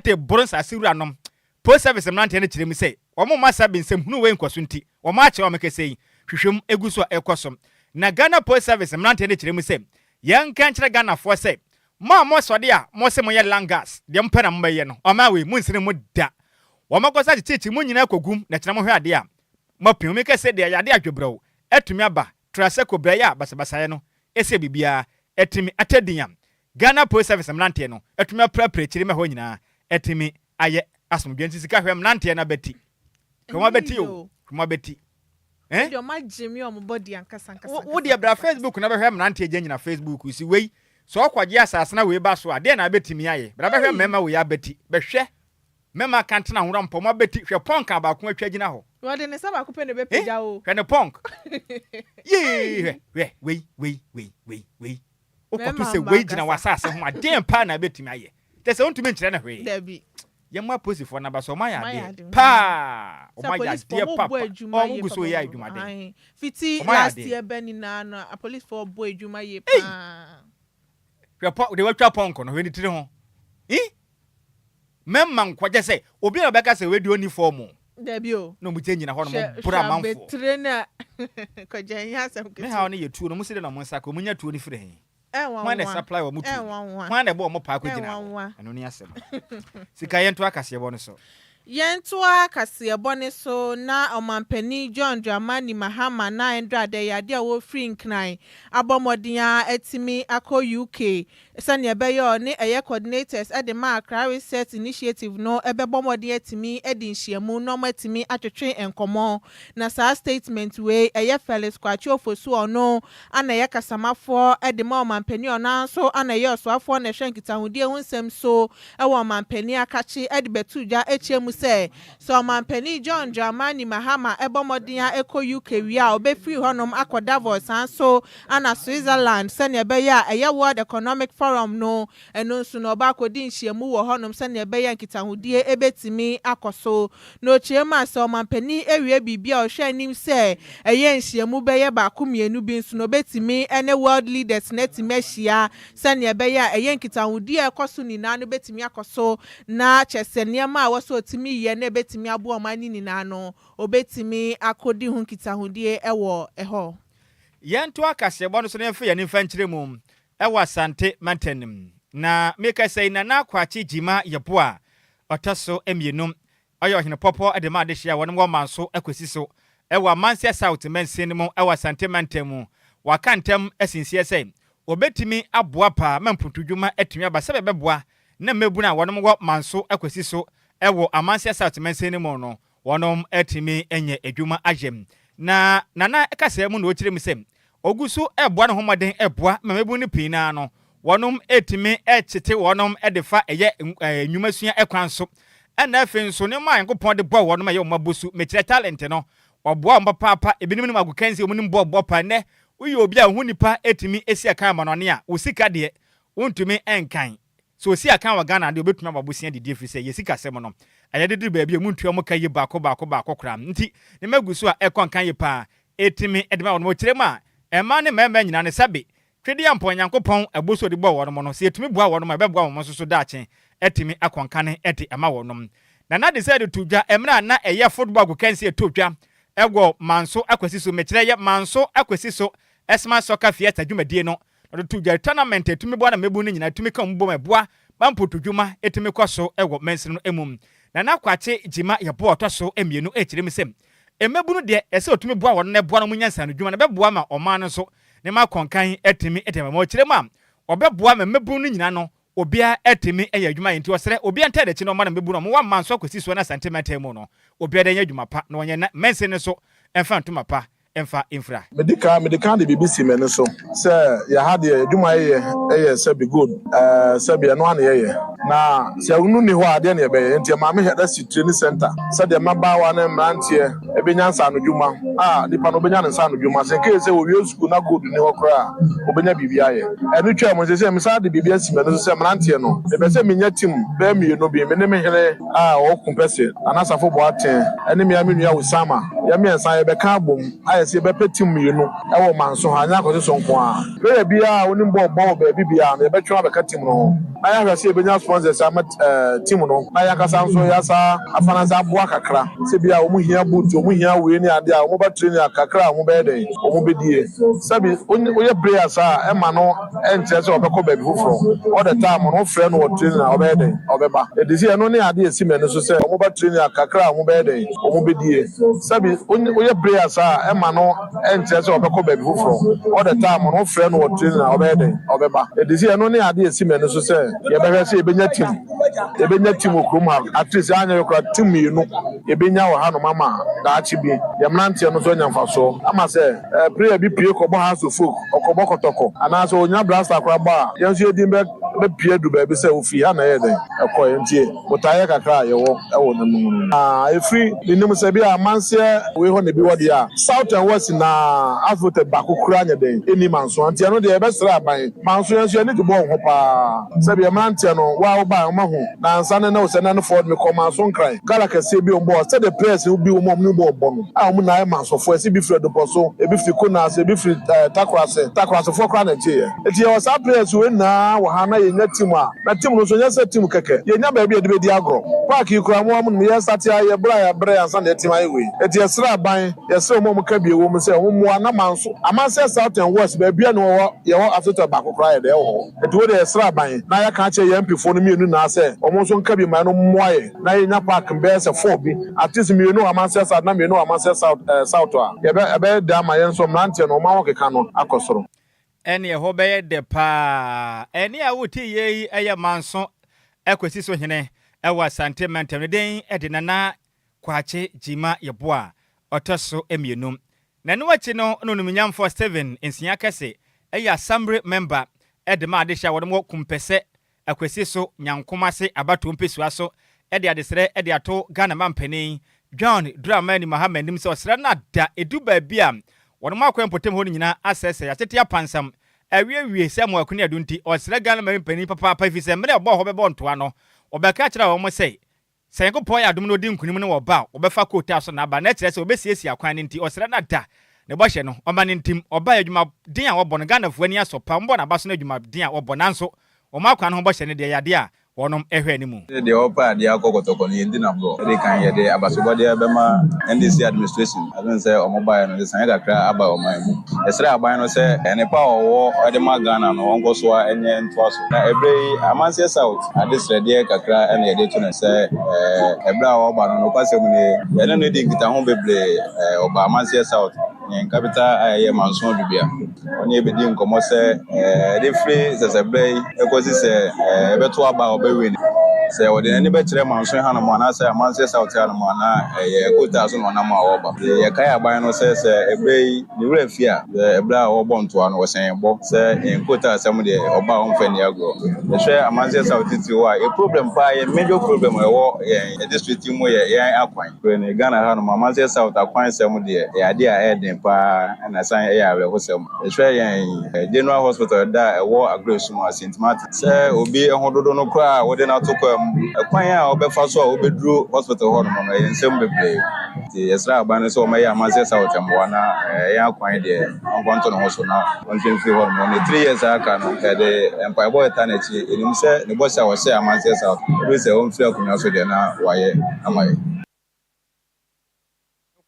de boro nsase wuranom. Post Service mmeranteɛ no kyerɛ mu sɛ wɔn mma saa bensɛm hunu wei nkɔso nti wɔn akyerɛ wɔn kɛsɛ yi hwehwɛmu egu so a ɛrekɔ so. Na Ghana Post Service mmeranteɛ no kyerɛ mu sɛ yɛnka nkyerɛ Ghanafoɔ sɛ mo a mosɔde a mose moyɛ langas deɛ mopɛ na mobɛyɛ no ɔman wei monsene mu da. Wɔn akɔsa akyekyekye mo nyinaa kɔgum na kyena mohwɛ adeɛ a moapim. Meka sɛ deɛ yadeɛ adwebrɛw atumi aba tra sɛ kobrɛyɛ a basabasayɛ no ɛsɛ biribiara atumi atɛ din a Ghana Post Service mmeranteɛ no atumi aprapra akyiri ma hɔ nyinaa atumi ayɛ asomdwoeɛ nti sika hwɛ mmeranteɛ no abati. Hwɛ wɔn abati o, hwɛ wɔn abati. Eh? Deɛ ɔma gye me ɔmo body ankasa ankasa. Wo deɛ bra Facebook na bɛhwɛ mmeranteɛ gya nyina Facebook si wei sɛ ɔkɔgye asase na wei ba so a deɛ na abɛtumi ayɛ bra bɛhwɛ mmarima wei abati bɛhwɛ mmarima akantena nwora mpɔ mo abati hwɛ pɔnk a baako atwa gyina hɔ. Wɔde ne nsa baako pɛ na ɛbɛpagya o. Hwɛ ne pɔnk. Yee hwɛ hwɛ wei wei wei wei wei. Wokɔto sɛ wei gyina w'asase ho a, deɛn paa na ɛbɛtumi ayɛ? Kyerɛ sɛ wontumi nkyerɛ no hwee. Dabi. Yɛmmɔ apolisifoɔ no aba so, wɔayɛ adeɛ paa. Wɔayɛ adeɛ papa. Wɔn gu so yɛ adwumaden. Fiti last year bɛ nyinaa no, apolisifoɔ bɔ adwuma yie paa. Hwɛ pɔ, deɛ watwa pɔnkɔ no, hwɛ ne tiri ho. Ih! Mɛma nkwa, kyɛ sɛ obi a ɔbɛka sɛ wei deɛ ɔnni fɔm o. Dabi o. Na wɔn gyina hɔ nom boro amanfoɔ. Hwɛ abetire no a kɔgya ɛnyɛ asɛm ketewa. Me haw no yɛ tuo no, wɔn si dɛ na wɔn nsa ka, wɔn nya tuo no firi he? Ɛnwanwa. Hwan na supply wɔn tuo no? Ɛnwanwa. Hwan na ɛbɔ wɔn paa kɔ gyina hɔ? Ɛnwanwa. Ɛno ne asɛm. Sika yɛntoa kaseɛbɔ no so. Yɛntoa kaseɛbɔ no so na Ɔmanpanin John Dramani Mahama na ɛndra dɛ yɛ adeɛ a wɔfiri Nkran abɔ mmɔden ara atumi akɔ UK Sɛnea ɛbɛyɛ a ɔne ɛyɛ coordinators de ma Accra Research Initiative no bɛbɔ mmɔden atumi adi nhyiamu na wɔatumi atwetwe nkɔmmɔ. Na saa statement wei ɛyɛ Felix Kwakye Ofosu a ɔno na ɛyɛ kasamafoɔ de ma ɔmanpanin a ɔno ara nso na ɛyɛ ɔsoafoɔ na ɛhwɛ nkitahodie ho nsɛm so wɔ ɔmanpanin akakye de bɛtoo dwa kyerɛ mu sɛ Sɛ Ɔmanpanin John Dramani Mahama bɔ mmɔden ara kɔ UK wie a, ɔbɛfiri hɔnom akɔ Davos saa nso na Switzerland sɛdeɛ ɛbɛyɛ a ɛyɛ World Economic Forum no, ɛno nso no ɔba akɔdi nhyiamu wɔ hɔnom sɛdeɛ ɛbɛyɛ a nkitahodie bɛtumi akɔ so. Na ɔkyerɛ mu a, sɛ Ɔmanpanin wie biribi a ɔhwɛ anim sɛ ɛyɛ nhyiamu bɛyɛ baako mmienu bi nso no, ɔbɛtumi ne world leaders no atumi ahyia sɛdeɛ ɛbɛyɛ a ɛyɛ nkitahodie a ɛkɔ so nyinaa no bɛtumi akɔ so na kyerɛ sɛ nneɛma a ɛwɔ sɛ ɔtumi yɛ na ɛbɛtumi aboa ɔman no nyinaa no, ɔbɛtumi akɔdi ho nkitahodie wɔ hɔ. Yɛntoa kaseɛbɔ no so na yɛmfa yɛn ani mfa nkyerɛ mu wɔ Asante mantam no mu. Na mekasa yi, Nana Kwakye Gyimah Yeboah a ɔtɔ so mmienu Ɔyɛ ɔhene pɔpɔ de ma adehye a wɔnom wɔ Manso akosi so wɔ Amanseɛ South mansin no mu wɔ Asante mantam mu. Waka ntam asinsiɛ sɛ wɔbɛtumi aboa paa ma mpuntudwuma atumi aba sɛdeɛ ɛbɛboa na mmabunu a wɔnom wɔ Manso akosi so wɔ Amanseɛ South mansin no mu no wɔnom atumi anya adwuma ayɛ. Na Nana kasaa mu na ɔkyerɛ mu sɛ Ogu so reboa ne ho mmɔden reboa ma mmabun no pii no ara no, wɔnom retumi tete wɔnom de fa ɛyɛ nnwumasua kwan so. Ɛna afei nso nneɛma a Nyankopɔn de bɔɔ wɔnom a ɛyɛ wɔn abosu, mekyerɛ talent no, wɔboa wɔn papaapa. Ebinom nim agokansie, wɔn nim bɔɔl bɔ paa. Nnɛ, woyɛ obi a wo ho nnipa tumi si akan amanɔne a, wo sika deɛ, wontumi nkan. Sɛ osi akan wɔ Ghana deɛ obetumi abɔ abosea didi efiri sɛ yɛ sikasɛm no ɛyɛ de duru baabi a ɔmo ntua ɔmo ka yie baako baako baako koraa nti nneɛma gu so a ɛkɔ nkan yie paa etumi de ma wɔn ɔkyerɛ mu a mmaa ne mmarima nyinaa no sɛbe Twedeampɔn Nyankopɔn ɛbo so ɔde bɔɔ wɔn no sɛ yɛtumi boa wɔn a ɛbɛboa wɔn nso so daakye atumi akɔ nkan de ama wɔn. Nana de sɛ de to dwa mmerɛ a na ɛyɛ football agokansie ɛtɔ dwa ɛwɔ Manso Akwasi so mekyerɛ yɛ Manso Akwasi so Ɛsma Soccer Fiesta dwumadie no Na ɔde to dwa tournament a ɛtumi boa na mmabun no nyinaa tumi ka wɔn bom ɛboa ma mpotodwuma tumi kɔ so wɔ mansini no mu. Nana Kwakye Gyima Yeboah a ɔtɔ so mmienu rekyerɛ mu sɛ mmabunu deɛ ɛsɛ ɔtumi boa wɔn na ɛboa na wɔnya nsaanodwuma na ɛbɛboa ma ɔman no nso ne ma akɔnkan atumi de ama. Ɔkyerɛ mu a ɔbɛboa ma mmabunu no nyinaa no obiara atumi ayɛ adwuma ayɛ nti ɔsrɛ obiara ntaa n'akyi na ɔma no mmabunu a wɔwɔ aman so akɔsi soɔ ne Asante mantam mu no obiara nyɛ adwuma pa na wɔnyɛ na mansini no so mfa ntoma pa mfa mfira. Medi kan mede kan de biribi si m'ani so sɛ yɛ ha deɛ adwuma yɛyɛ yɛ sɛbi gold ɛɛ sɛbi ɛno ara na yɛyɛ. Na sɛ ɛno nni hɔ a, deɛn na yɛbɛyɛ? Enti ɛmaa me hɛda si training centre sɛdeɛ mmabaawa ne mmeranteɛ bɛnya nsaanodwuma a nipa no ɔbɛnya ne nsaanodwuma. Sɛ nkei sɛ wɔwie sukuu na gold nni hɔ koraa a, ɔbɛnya biribi ayɛ. Ɛno twaa mu no, seesei mesan de biribi asi m'ani so sɛ mmeranteɛ no, mepɛ sɛ menya team bɛyɛ mmienu bi, me ne me hene a ɔwɔ Kumpɛse, Nana Asafo Boateng, ne me ara me nua Osama, yɛn mmiɛnsa yɛbɛka abom ayɛ sɛ yɛbɛpɛ team mmienu wɔ Manso ha, ɛnyɛ Akwaso nko ara. Player biara a onim bɔɔl bɔ wɔ baabi biara no, yɛbɛtwe wo abɛka team no ho na yɛahwɛ sɛ yɛbɛnya sponsors ama team no na yɛn ankasa nso yɛasa afinance aboa kakra. Sɛ bi a wɔn hia boot, wɔn hia wei ne adeɛ a, wɔn ba training a kakra a wɔn bɛyɛ dɛn, wɔn bɛdie. Sɛbi woyɛ player saa a, ɛmma no ɛnkyerɛ sɛ ɔbɛkɔ baabi foforɔ. All the time no, wofrɛ no wɔ training a, ɔbɛyɛ dɛn, ɔbɛba. Ɛte sɛ ɛno ne adeɛ a ɛsi m'ani so sɛ wɔn ba training a kakra a wɔn bɛyɛ dɛn, wɔn bɛdie. Sɛbi woyɛ player saa a, ɛmma no ɛnkyerɛ sɛ ɔbɛkɔ baabi foforɔ. All the time no, wofrɛ no wɔ training a, ɔbɛyɛ dɛn, ɔbɛba. Ɛte sɛ ɛno ne adeɛ a ɛsi m'ani so sɛ yɛbɛhwɛ sɛ yɛbɛnya team. Yɛbɛnya team wɔ kurom ha, at least anyɛ koraa team mmienu yɛbɛnya wɔ hanom ama daakye bi yɛn mmeranteɛ no nso anya mfasoɔ ama sɛ player bi pue kɔbɔ Hearts of Oak, ɔkɔbɔ Kɔtɔkɔ anaasɛ ɔnya Black koraa bɔ a, yɛn nso yɛn din bɛ bɛpue adu baabi sɛ ofiri ha na ɛyɛ dɛn ɛkɔeɛ. Nti botaeɛ kakra a yɛwɔ wɔ no mu no. Na ɛfiri menim sɛ bi a amanseɛ wei hɔ na ebi wɔ deɛ a, South and West nyinaa asphalt baako koraa nyɛ dɛn ɛnni Manso. Nti ɛno deɛ yɛbɛsrɛ aban. Manso yɛn nso yɛn ani gye bɔɔl ho paa. Sɛbi mmeranteɛ no, wo a wobaeɛ wɔn ahu. Nansa ne ne wo sɛ nɛ no fɔɔ mekɔɔ Manso Nkran gala kɛseɛ bi a wɔn bɔɔ sɛdeɛ players no bi wɔn a wɔn ne bɔɔl bɔ no a wɔn nyinaa yɛ Mansofoɔ ɛsɛ bi firi Adupɔso, ebi firi Konase, ebi firi ɛɛ Takorase, Takorasefoɔ koraa na ɛgyeeɛ. Enti yɛwɔ saa players wei nyinaa wɔ ha na yɛnya team a, na team no nso nyɛ sɛ team kɛkɛ, yɛnya baabi a yɛde bɛdi agorɔ. Park yi koraa mo ara monim yɛn starte ayɛ berɛ a yɛabrɛ ansa na yɛatumi ayɛ wei. Enti yɛsrɛ aban, yɛsrɛ wɔn a wɔka bi wɔ mu sɛ wɔn mmoa na Manso, Amanseɛ South and West baabiara nni hɔ hɔ yɛwɔ asotɔ baako koraa yɛ dɛ wɔ hɔ. Enti wo deɛ yɛsrɛ aban na yɛaka akyerɛ yɛn MP foɔ no mmienu nyinaa sɛ wɔn nso nka bi ma ɛno mmoa yɛn na yɛnya park bɛyɛ sɛ four bi at least mmienu wɔ Amanseɛ South na mmienu wɔ Amanseɛ South eh, South a yɛbɛ ɛbɛyɛ dɛ ama yɛn nso mmeranteɛ no wɔn ahokeka no akɔ soro. Ɛne ɛhɔ bɛyɛ dɛ paa. Ɛnne a wote yei yɛ Manso Akwasi so hene wɔ Asante mantam. Ne din de Nana Kwakye Gyima Yeboah a ɔtɔ so mmienu. Na ɛno akyi no na Onimnyamfoɔ Stephen Nsia Kɛse yɛ Assembly Member de ma adehye a wɔnom wɔ Kumpɛsɛ Akwasi so Nyankomase abatoɔ mpesua so de adesrɛ de ato Ghana mampanin John Dramani Mahama anim sɛ ɔsrɛ no ada ɛdu baabi a wɔnom akwan mpɔtam hɔ no nyinaa asɛesɛe, atete apansam, awiewie sɛ mmoako ne adu nti ɔsrɛ Ghana mampanin papaapa efisɛ mmerɛ a ɔbɔɔ hɔ bɛbɔ ntoa no ɔbɛka kyerɛɛ wɔn sɛ Sɛ Nyankopɔn yɛ adom na odi nkunim na wɔba a, wɔbɛfa kootaa so na aba, na ɛkyerɛ sɛ wɔbɛsiesie akwan no nti, ɔsrɛ no ada ne bɔhyɛ no, ɔma no ntim. Ɔbaeɛ, adwumaden a wɔbɔ no, Ghanafoɔ ani asɔ paa, wɔbɔ no aba so no adwumaden a wɔbɔ, nanso wɔn akwan no ho bɔhyɛ no deɛ, ɛyɛ adeɛ a wɔnom hwɛ anim. Sɛ deɛ ɔpɛ adeɛ akɔ kɔtɔkɔ no yɛndi no aborɔ. Ɛdi kan yɛde abasobɔdeɛ bɛma NDC administration as in sɛ ɔmo baeɛ no nsesaeɛ kakra aba ɔman mu. Yɛsrɛ aban no sɛ nnepa a ɔwɔ de ma Ghana no ɔnkɔ so ara nyɛ ntoa so. Na ɛberɛ yi Amanseɛ South adesrɛdeɛ kakra na yɛde to no sɛ ɛberɛ a ɔreba no nokwasɛm nie yɛne no di nkitaho bebree ɔbaa Amanseɛ South yɛn capital a ɛyɛ Manso Adubia. Ɔne yɛn bɛdi nkɔmmɔ sɛ ɛde firi sɛsɛberɛ yi kɔsi sɛ ɛbɛto aba a ɔbɛwin. Sɛ ɔde n'ani bɛkyerɛ Manso hanom anaasɛ Amanseɛ South hanom anaa ɛyɛ Kootaa so na ɔnam a ɔreba. Yɛkae aban no sɛ sɛ ɛberɛ yi ne werɛ fi a, sɛ ɛberɛ a ɔrebɔ ntoa no ɔhyɛn yɛn bɔ sɛ yɛn kootaa asɛm deɛ ɔba a ɔmfa nni agorɔ. Yɛhwɛ Amanseɛ South titiriw hɔ a, yɛn problem paa, yɛn major problem a ɛwɔ yɛn district yi mu yɛ yɛn akwan. Nokorɛ ni, Ghana ha nom, Amanseɛ South akwansɛm deɛ, ɛyɛ adeɛ a ɛyɛ den paa na ɛsan yɛ awerɛhosɛm. Yɛhwɛ yɛn General Hospital da a ɛwɔ Agorɛsum a, Saint Martin, sɛ obi ho dodo no koraa a wode no ato kwaa mu, ɛkwan a ɔbɛfa so a ɔbɛduru hospital hɔ nom no, ɛyɛ nsɛm bebree. Nti yɛsrɛ aban no sɛ wɔmmɛyɛ Amanseɛ South mmoa na yɛn akwan deɛ, ɔnkɔ nto ne ho so na ɔnhwɛ mfiri hɔ nom. Ne 3 years a aka no, yɛde mpaebɔ reta n'akyi. Yɛnim sɛ ne bɔhyɛ a ɔhyɛɛ Amanseɛ South, ɛduru sɛ ɔmfiri akonnwa so deɛ na wayɛ ama yɛn.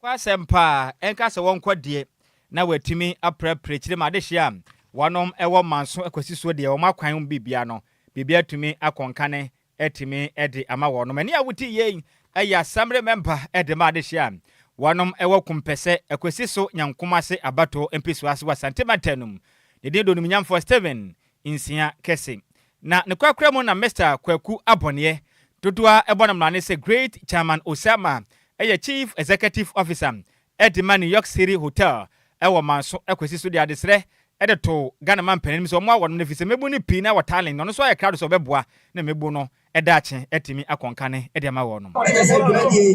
Nokwasɛm paa, ɛnka sɛ wɔnkɔ deɛ na wɔatumi aprɛprɛ kyire ma adehyeɛ a wɔnom wɔ manso akwasi soɔ deɛ wɔn akwan mu biribiara no, biribiara atumi akɔ nkane atumi de ama wɔnom. Ɛne a wote yei yɛ Assembly member de ma adehyeɛ a wɔnom wɔ Kumpɛsɛ Akwasi so Nyankomase abatoɔ mpesua ase wɔ Asante mantam no mu. Ne din de Onimnyamfoɔ Stephen Nsia Kɛse. Na ne korakora mu na Mister Kwaku Abɔneɛ, dodoɔ ara bɔ no mmrane sɛ Great Chairman Osama yɛ Chief Executive Officer de ma New York City Hotel wɔ Manso Akwasi so de adesrɛ de too Ghana manpanin anim sɛ ɔmmoa wɔnom no efisɛ mmabun no pii no ara wɔ talent na ɔno nso ayɛ krado sɛ ɔbɛboa na mmabun no daakye atumi akɔ nkane de ama wɔnom. Ɛkyɛ sɛ dwumadie yi,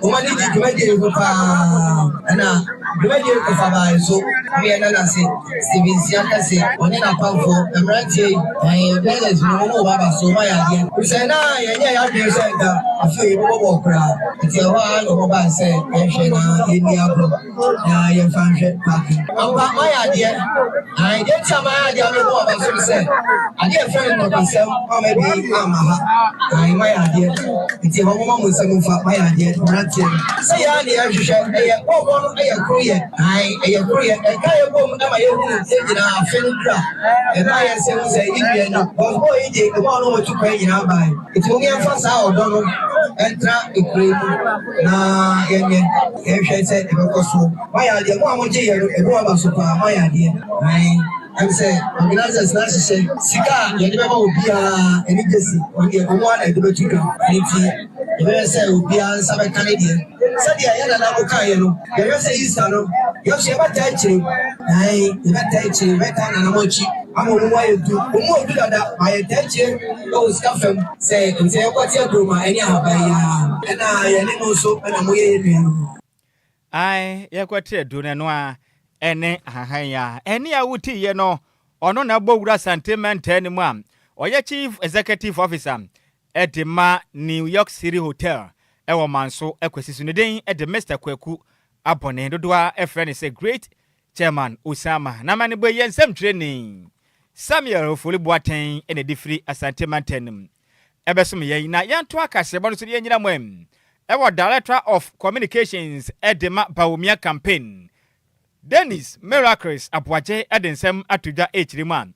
wɔn ani gye dwumadie yi ho paa. Ɛna dwumadie yi kɔfa baa nso, me yɛ nana se Steven Sia kɛse, ɔne n'apamfoɔ, mmeranteɛ yi, ɛɛ learners no, wɔn wɔ aba so, wɔn ayɛ adeɛ. Sɛ na yɛnyɛ yɛn adwene sɛ nka afei yɛbɛbɔ bɔɔl koraa, nti ɛhɔ ara na wɔn baa sɛ yɛnhwɛ na yɛnni agorɔ. Na yɛmfa nhwɛ park yi. Ampa, mayɛ adeɛ. Ae, deɛ nti a mayɛ adeɛ a mebɔ aba so ne sɛ, adeɛ a yɛfrɛ no ntɔkwasɛm amma bi amma ha. Ae, mayɛ adeɛ. Nti ɛhɔ momma mo nsam mfa, mayɛ adeɛ, mmeranteɛ no. Sɛ yɛn ara na yɛhwehwɛ, ɛyɛ bɔɔlbɔ no yɛ koroyɛ. Ae, ɛyɛ koroyɛ. Ɛka yɛn bom ma yɛhunu yɛn nyinaa afe no duru a, ɛma yɛn sɛ hu sɛ yɛn nua ni. Bɔɔlbɔ yi de, wɔn a na wɔtu kwan nyinaa bae. Nti mom yɛmfa saa ɔdɔ no ntra kuro yi mu na yɛnyɛ. Yɛnhwɛ sɛ ɛbɛkɔ so. Moayɛ adeɛ, mo a mogye yɛ no, ɛbɔ aba so paa, moayɛ adeɛ. Ae, ɛm sɛ organisers no ahyehyɛ sika a yɛde bɛma obiara ɛne gyesi, wɔn deɛ wɔn ara na ɛde bɛto dwa. Ɛno nti, yɛbɛhwɛ sɛ obiara nsa bɛka ne deɛ. Sɛdeɛ yɛn nana mo kaeɛ no, yɛhwɛ sɛ Easter no, yɛn nso yɛbɛtaa akyire. Ae, yɛbɛtaa akyire, yɛbɛtaa nana mo akyi ama wɔn mu ayɛ du. Wɔn mu ɔdu dada, ma yɛtaa akyire wɔ sika fam. Sɛ nti yɛkɔte akuroma ɛne ahaban yi ara, ɛna yɛne mo nso na moyɛ yɛn nuanom. Ae, yɛkɔte aduro no, ɛno ara ɛne ahahan yi ara. Ɛnne a wotiiɛ no, ɔno na ɛbɔ wura Asante mantam no mu a ɔyɛ Chief Executive Officer de ma New York City Hotel wɔ Manso Akwasi so. Ne din de Mister Kwaku Abɔne, dodoɔ ara frɛ no sɛ Great Chairman Osama. N'amanebɔ yi yɛ nsɛmtwerɛni Samuel Ofori Boateng na ɛde firi Asante mantam no mu ɛbɛsom yɛn. Na yɛntoa kaseɛbɔ no so na yɛnnyina mu ɛ wɔ Director of Communications de ma Bawumia Campaign, Dennis Miracles Aboagye de nsɛm ato dwa rekyerɛ mu a,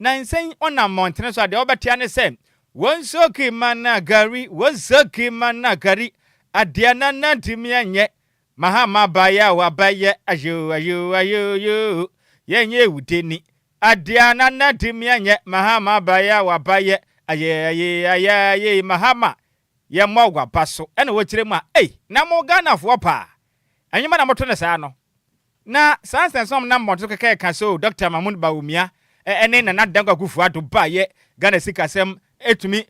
nnansa yi ɔnam mmɔntene so a deɛ wobɛtea ne sɛ Wonsoki mana gari, wonsoki mana gari, adeɛ nana ntumi anyɛ, Mahama baeɛ a wabɛyɛ ayoo ayoo ayoo yoo, yɛnyɛ ewudeni, adeɛ nana ntumi anyɛ, Mahama baeɛ a wabɛyɛ ayee ayee ayee ayee, Mahama yɛmmɔ waba so, ɛna wɔkyerɛ mu a, ei, na mo Ghanafoɔ paa, ɛnwoma na moto no saa no, Na saa nsɛnsom a nam mmɔnten so kɛkɛ reka sɛ oh Dɔkta Mahmood Bawumia ne Nana Dankwa Akufo Addo baeɛ Ghana sikasɛm tumi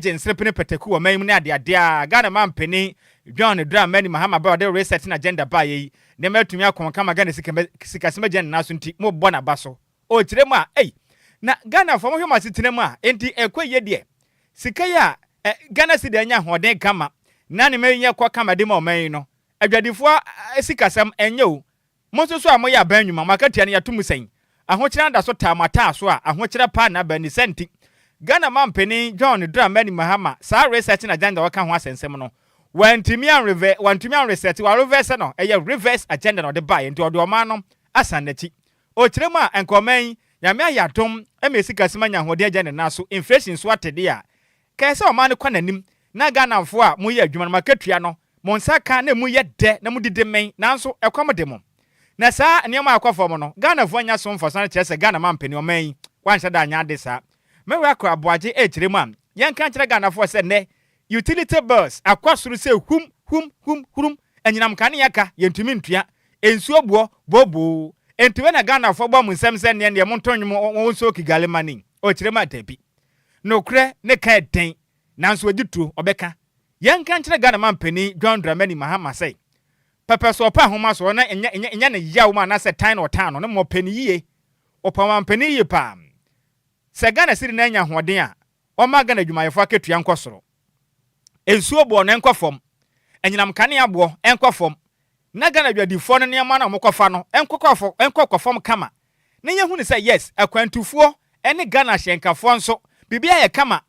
gye nserepene pataku wɔ ɔman yi mu ne adeade a Ghana mampanin John Dramani Mahama bɛ ɔde resetting agenda baeɛ yi nneɛma atumi akɔn kama Ghana sikasɛm agyina ne nan so nti mobɔ n'aba so ɔkyerɛ mu a ei na Ghanafoɔ mohwɛ mo asetena mu a enti ɛkɔ yie deɛ sika yi a Ghana cedi anya ahoɔden kama na nneɛma yi nyɛ kɔ kama de ma ɔman yi no Adwadifoɔ sikasɛm ɛnyɛ o. Mo nso so a moyɛ aban nnwuma, mo akatua no yɛato mu sɛn? Ahokyerɛ ada so taa mo ataaso a ahokyerɛ paa na aba ni. Sɛ nti, Ghana manpanin John Dramani Mahama saa research agenda a ɔka ho asɛnsɛm no, wantumi anrevɛ, wantumi anresɛte, wareverse no, ɛyɛ reverse agenda na ɔde baeɛ, nti ɔde ɔman no asan n'akyi. Ɔkyerɛ mu a, nka ɔman yi, Nyame ayɛ adom ma yɛ sikasɛm anya ahoɔden agya ne nan so, inflation so ate deɛ a, ka ɛsɛ sɛ ɔman no kɔ n'anim na Ghanafoɔ a moyɛ adwuma no, mo akatua no, Mo nsa ka na emu yɛ dɛ na mudidi mee, nanso ɛkɔm de mo. Na saa nneɛma a ɛkɔ fam no, Ghanafoɔ anya so mfaso ara kyerɛ sɛ Ghana mampanin, ɔman yi, wanhyɛ da anyɛ ade saa. Me wura kɔ Aboagye rekyerɛ mu a, yɛnka nkyerɛ Ghanafoɔ sɛ nnɛ, utility bills akɔ soro sɛ hum, hum, hum, hurum, anyinam nkanea ka, yɛntumi ntua, nsuo boɔ, booboo. Enti wei na Ghanafoɔ bɔ mo nsam sɛ nneɛ ndeɛ monto nnwom wɔn nso Kigali money. Ɔkyerɛ mu a, dabi. Nokorɛ ne ka ɛden, nanso ɛdi tuo, ɔbɛka. Yɛnka nkyerɛ Ghana manpanin John Dramani Mahama sɛ, pɛpɛ so ɔpɛ ahomasoɔ na ɛnyɛ ɛnyɛ ɛnyɛ ne yaw mu anaasɛ tan na ɔtan no, na mmom ɔpɛ no yie. Ɔpɛ ɔmanpanin yie paa. Sɛ Ghana sidi no anya ahoɔden a, ɔmma Ghana adwumayɛfoɔ akatua nkɔ soro. Nsuo boɔ no ɛnkɔ fam. Anyinam kanea boɔ ɛnkɔ fam. Na Ghana adwadifoɔ no nneɛma no a wɔkɔfa no ɛnkɔ ɛnkɔ fam kama. Na yɛhunu sɛ yes, akwantufoɔ ne Ghana ahyɛnkafoɔ nso, biribiara yɛ kama.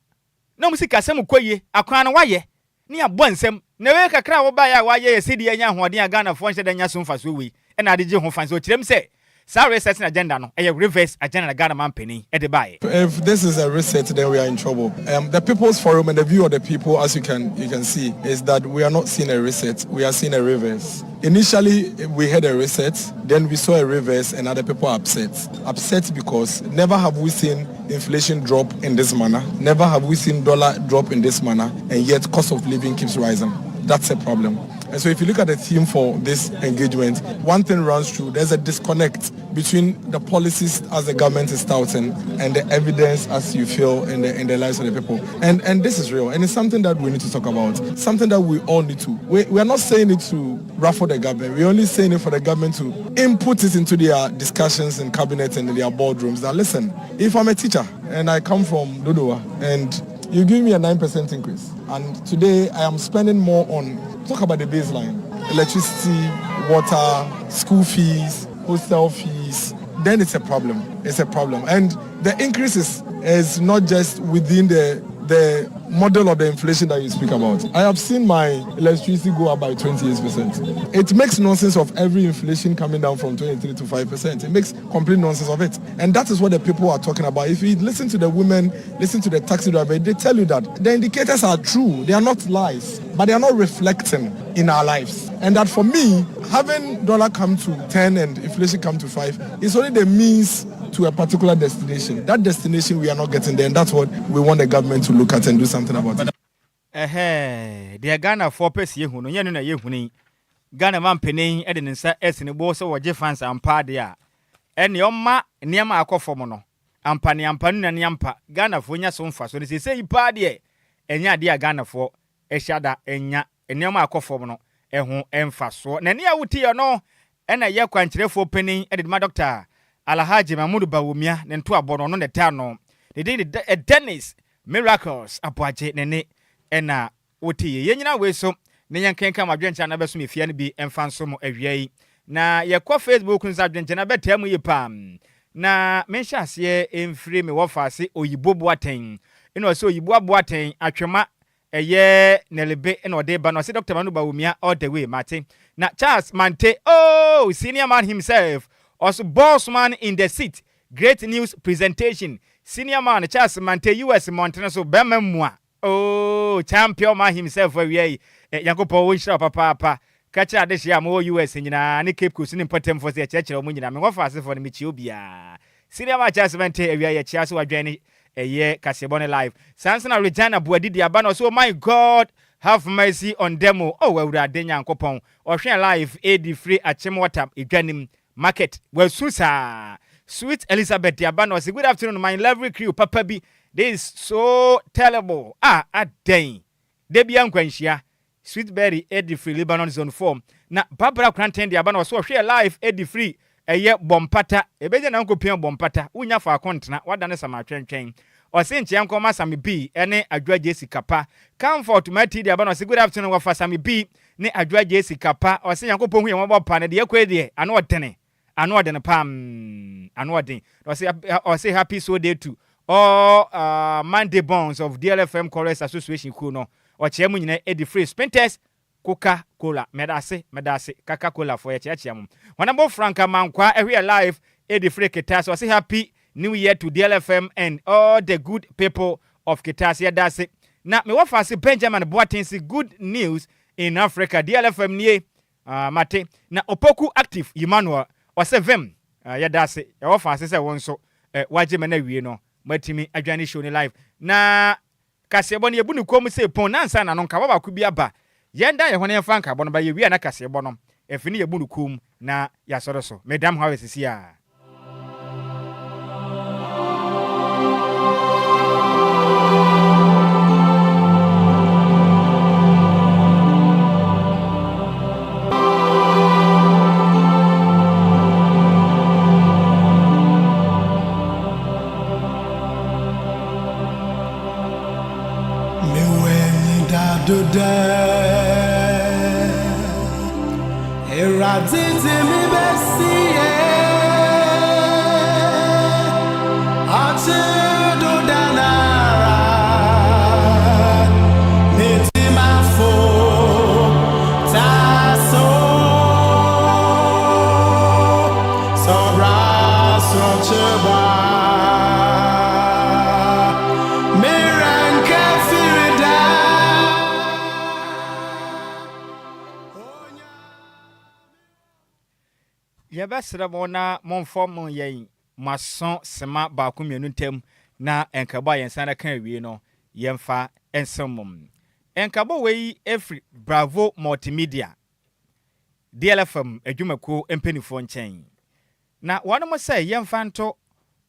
Na wɔn sikasɛm kɔ yie, akwan no wɔayɛ, ne abɔ nsam. Na wei kakra a wobaeɛ a woayɛ yɛ sɛdeɛ anya ahoɔden a Ghanafoɔ nhyɛ da nnya so mfasoɔ wei na ade gye ho fa nso ɔkyerɛm sɛ saa resetting agenda no ɛyɛ reverse agenda na Ghana manpanin de baeɛ. If this is a reset then we are in trouble. Um, the People's Forum and the view of the people as you can, you can see is that we are not seeing a reset, we are seeing a reverse. Initially we had a reset, then we saw a reverse and other people are upset. Upset because never have we seen inflation drop in this manner, never have we seen dollar drop in this manner, and yet cost of living keeps rising. That's a problem. And so if you look at the theme for this engagement, one thing runs through, there's a disconnect between the policies as the government is touting and the evidence as you feel in the in the lives of the people. And and this is real. And it's something that we need to talk about. Something that we all need to. We, we are not saying it to ruffle the government. We're only saying it for the government to input it into their discussions in cabinet and in their boardrooms. That listen, if I'm a teacher and I come from Dodowa and you give me a 9% increase and today I am spending more on talk about the baseline electricity, water, school fees, hostel fees, then it's a problem. It's a problem. And the increase is, is not just within the the model of the inflation that you speak about. I have seen my electricity go up by 28%. It makes nonsense of every inflation coming down from 23 to 5%. It makes complete nonsense of it. And that is what the people are talking about. If you listen to the women, listen to the taxi driver, they tell you that the indicators are true. They are not lies, but they are not reflecting in our lives. And that for me, having dollar come to 10 and inflation come to 5 is only the means to a particular destination. That destination we are not getting there, and that's what we want the government to look at and do something about it. Ɛhɛɛ, deɛ Ghanafoɔ pɛ sɛ yɛhu no, nyɛ no na yɛhunu yi. Ghana mampanin de ne nsa asi ne bo sɛ wɔgye fans ampa adeɛ a, ɛneɛ ɔmma nneɛma a akɔ fam no, ampa ne ampa no nua ne ampa, Ghanafoɔ nya so mfasoɔ. No seesei yi paa deɛ, ɛnyɛ adeɛ a Ghanafoɔ hyɛ da nya nneɛma a akɔ fam no ho mfasoɔ. Na nea wotiiɛ no na ɛyɛ kwankyerɛfoɔ panin de ma Dɔkta Alhaji Mahmood Bawumia ne ntoabɔ no, ɔno na ɛda ano. Ne din de Dennis Miracles Aboagye ne ne na wotiiɛ. Yɛnyina wei so na yɛnkenkan mo adwenkyerɛ a na bɛsom efia no bi mfa nso mo awia yi. Na yɛkɔ Facebook nso adwenkyerɛ na bɛtaa mu yie paa. Na menhyɛ aseɛ mfiri me wɔfaase Oyibo Boateng. Ɛna ɔsɛ Oyibo Aboateng atwema Ɛyɛ Nelebe na ɔde ba no ɔse Doctor Manu Bawumia all the way mate na Charles Mante oh senior man himself ɔso boss man in the seat great news presentation senior man Charles Mante US mmɔntene so bɛma mua oh champion man himself awia yi eh, Nyankopɔn wo nhyira wo papaapa ka kyerɛ adehyeɛ a mowɔ US nyinaa ne Cape Coast ne mpɔtamfoɔ sɛ yɛkyerɛkyerɛ wɔn nyinaa me wɔfa asefoɔ no mekyia obiara senior man Charles Mante awia yɛkyia so wadwɛn ne Ɛyɛ kaseɛbɔ no live. Saa nso na Regina Boadi aba na ɔse oh my God have mercy on them o oh Awurade Nyankopɔn ɔhwɛɛ live edi firi Akyem Water edwa nim market wasu saa Sweet Elizabeth de aba na ɔse good afternoon my lovely crew papa bi this is so terrible ah adɛn da bia nkwanhyia Sweet Berry de firi Lebanon Zone 4 na Barbara Kranten de aba na ɔso ɔhwɛ yɛ live de firi ɛyɛ Bɔmpata ɛbɛgya na nkɔpia Bɔmpata wonya faako ntena wadane samatwɛntwɛn ɔse nkyea nkɔma Sami B ne Adwoa Jesse Kapa Comfort Mati de aba na ɔse good afternoon wɔfa Sami B ne Adwoa Jesse Kapa ɔse Nyankopɔn hu yɛn mmɔbɔ pa na deɛ ɛkɔ yi deɛ ano ɔdene ano ɔden paa mm ano ɔden na ɔse ɔse happy so day to all uh, Monday borns of DLFM Chorus Association kuo no Ɔkyea mu nyina edi firi Spintex Coca Cola Mɛdase mɛdase Kaka Cola foɔ yɛkyeakyea mo Hɔn abo Frank Amankwaa ɛhwe yɛ live edi firi Kitase Ɔse happy new year to DLFM and all the good people of Kitase Yɛdase Na me wɔfaase Benjamin Boateng se good news in Africa DLFM nie ah mate Na Opoku Active Emmanuel ɔse vim ah yɛdase Yɛwɔ faase sɛ wo nso eh wagye me na awie no moatumi adwane show no live Na Kaseɛbɔ no, yɛbu no komm sɛ pon na ansa na no nkaabɔ baako bi aba. Yɛndan yɛn ho na yɛmfa nkaabɔ no ba, yɛwie a na kaseɛbɔ no afi no yɛbu no komm na yɛasɔre so. Meda mo ase seesei ara. Mewɔ enyidado dɛ Ewuradze dze me besi yie, Ɔkye do da noara, ne dzimafo taa so, Sɛ ɔbra sorɔkye bɔ a. Me werɛ nkɛfir da. Yɛbɛsrɛ mo na momfɔ mo yɛn mo aso sema baako mmienu ntam na nkabɔ a yɛn nsa reka awie no yɛmfa nsom mo. Nkabɔ wei firi Bravo Multimedia. DLFM adwumakuo mpanimfoɔ nkyɛn. Na wɔnom sɛ yɛmfa nto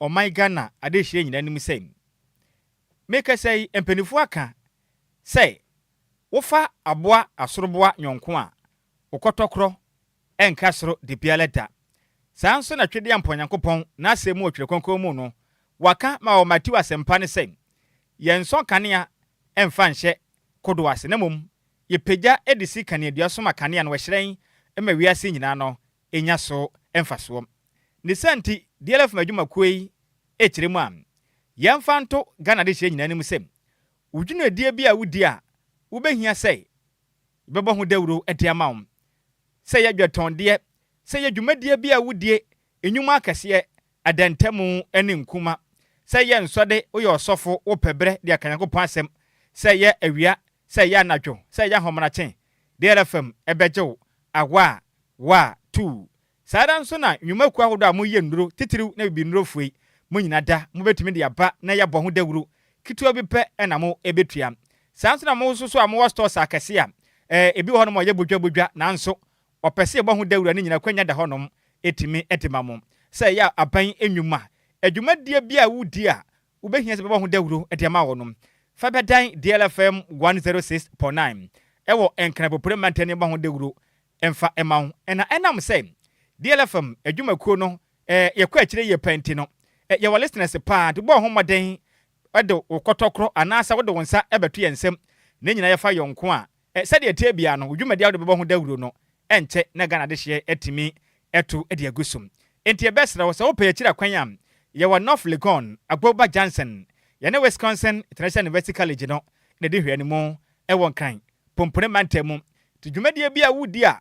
ɔman Ghana adehyeɛ nyinaa anim sɛ, mekasa yi mpanimfoɔ aka sɛ wofa aboa asoroboa nyɔnko a, wo kɔtɔkorɔ ɛnka soro de biara da. Saa nso na Twedeampɔ Nyankopɔn n'asɛm mu wɔ Twerɛ Kronkron mu no, waka ma wɔ Mateo Asɛmpa no sɛ, Yɛnsɔ kanea mfa nhyɛ kodoɔ ase, na mmom yɛpagya de si kaneadua so ma kanea no hyerɛn ma wiase nyinaa no nya so mfasoɔ. Ne saa nti, DLFM adwumakuo yi rekyerɛ mu a, yɛmfa nto Ghana adehyeɛ nyinaa anim sɛ, wo dwumadie bi a wodi a wobɛhia sɛ yɛbɛbɔ ho dawuro de ama wo, sɛ ɛyɛ dwatɔndeɛ, sɛ ɛyɛ dwumadie bi a wodie, nnwuma akɛseɛ, adantamu ne nkuma, sɛ ɛyɛ nsɔde, woyɛ ɔsɔfo, wopɛ berɛ de aka Nyankopɔn asɛm, sɛ ɛyɛ awia, sɛ ɛyɛ anadwo, sɛ ɛyɛ ahomakye, DLFM bɛgye wo awa, wa, tu. Saa ara nso na nnwumakuo ahodoɔ a moyɛ nnuro, titiriw ne abibinnurofo yi, mo nyina da, mobɛtumi de aba na yɛabɔ ho dawuro. Ketewa bi pɛ na mo bɛtua. Saa nso na mo nso so a mowɔ stores akɛse a, eh, ebi wɔ hɔnom a ɔyɛ bodwabodwa, nanso ɔpɛ sɛ yɛbɔ ho dawuro a ne nyina kwanya da hɔnom tumi de ma mo. Sɛ ɛyɛ aban nnwuma, adwumadie bi a wodi a wobɛhia sɛ bɛbɔ ho dawuro de ama wo no, fa bɛdan DLFM 106.9 wɔ Nkran Popore Mantam no bɔ ho dawuro mfa mma wo. Na ɛnam sɛ DLFM adwumakuo no yɛkɔ akyire yie paa nti no, yɛwɔ listeners paa nti bɔ ho mmɔden de wo kɔtɔkorɔ anaasɛ wode wo nsa bɛto yɛn nsam na nyinaa yɛfa yɔnko a, sɛdeɛ ɛteɛ biara no, wo dwumadie a wode bɛbɔ ho dawuro no, ɛnkyɛ na Ghana adehyeɛ atumi atu de agu so. Enti yɛbɛsrɛ wo sɛ wopɛ akyiri akwan a, yɛwɔ North Legon, Agboba Junction, yɛne Wisconsin International University College no na ɛdi nhwɛanimu wɔ Nkran, Pompone mantam mu. Nti dwumadie bi a wodi a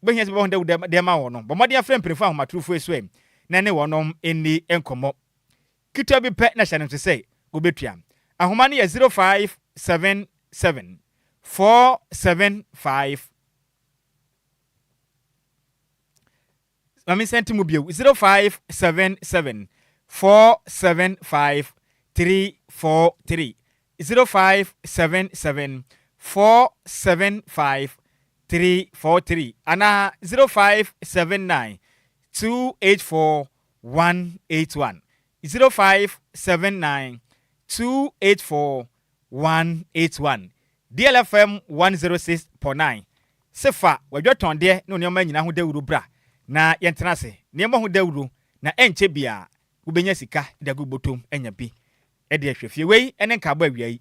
wobɛhia sɛ bɛbɔ ho dawuro de ama wo no, bɔ mmɔden afrɛ mpanyinfoɔ ahomatorofoɔ yi so ɛ na ne wɔnom nni nkɔmmɔ. Ketewa bi pɛ na hyɛ no nso sɛ wobetua. Ahoma no yɛ 0577 475 Ma me nsɛnti mu bio 0577 475 343 0577 475 343 anaa 0579 284 181 0579 284 181 DLFM 106.9 Se fa w'adwatɔndeɛ ne wo nneɛma nyinaa ho dawuro bra na yɛntena ase na yɛmmɔ ho dawuro na ɛnkyɛ biara wobɛnya sika de agu wo bɔtɔm anya bi de ahwɛ fie. Wei ne nkaabɔ awia yi